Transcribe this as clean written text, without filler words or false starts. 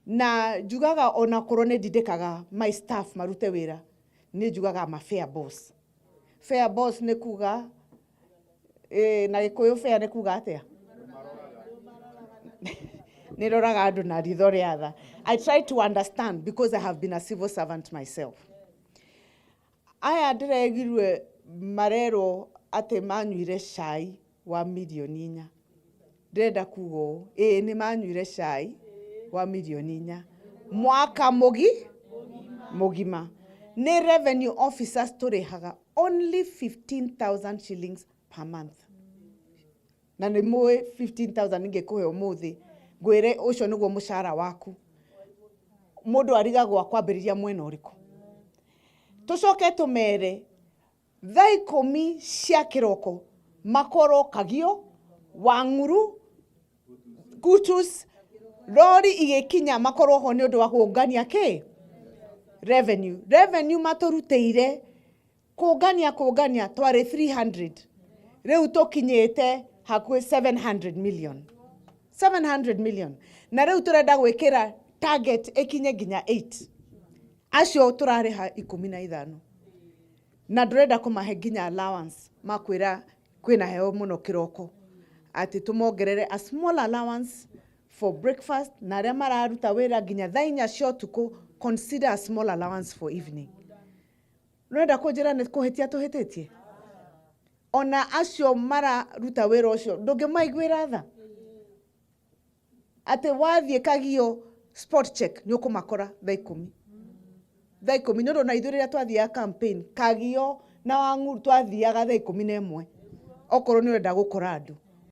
Na njugaga ona korwo nĩ ndindĩkaga my staff marute wĩra, nĩ njugaga ma fair boss. Fair boss nĩ kuga na Gĩkũyũ fair nĩ kuga atĩa? Nĩ roraga andũ na ritho rĩa tha. I try to understand because I have been a civil servant myself. Aya ndĩregirwe marerwo atĩ manyuire cai wa mirioni 4. Ndĩrenda kuga ũũ, ĩĩ nĩ manyuire cai wa mirioni 4 mwaka mũgima. Nĩ revenue officers tũrĩhaga only 15,000 shillings per month. Na nĩ mũĩ 15,000 ingĩkũhe ũmũthĩ ngwĩre ũcio nĩguo mũcara waku, mũndũ arigagwo akwambĩrĩria mwena ũrĩkũ. Tũcoke tũmere thaa 10 cia kĩroko makorwo Kagio, Wang'uru, Kutus, rori igĩkinya makorwo ho nĩ ũndũ wa kũngania kĩ revenue. Revenue matũrutĩire kũngania twarĩ 300, rĩu tũkinyĩte hakuhĩ 700 million, 700 million, na rĩu tũrenda gwĩkĩra target ĩkinye nginya 8. Acio tũrarĩha 15 na ndũrenda kũmahe nginya allowance, makwĩra kwĩna heho mũno kĩroko, atĩ tũmongerere a small allowance for breakfast, na arĩa mararuta wĩra nginya thaa 4 cia ũtukũ, consider a small allowance for evening. Ũrenda kũnjĩra nĩ kũhĩtia tũhĩtĩtie? Ona acio mararuta wĩra ũcio ndũngĩmaiguĩra tha atĩ wathiĩ Kagio spot check nĩ ũkũmakora thaa 10, thaa 10, nĩ ũndũ ona ithuĩ rĩrĩa twathiaga campaign Kagio na Wang'uru twathiaga thaa 11 okorwo nĩ ũrenda gũkora andũ.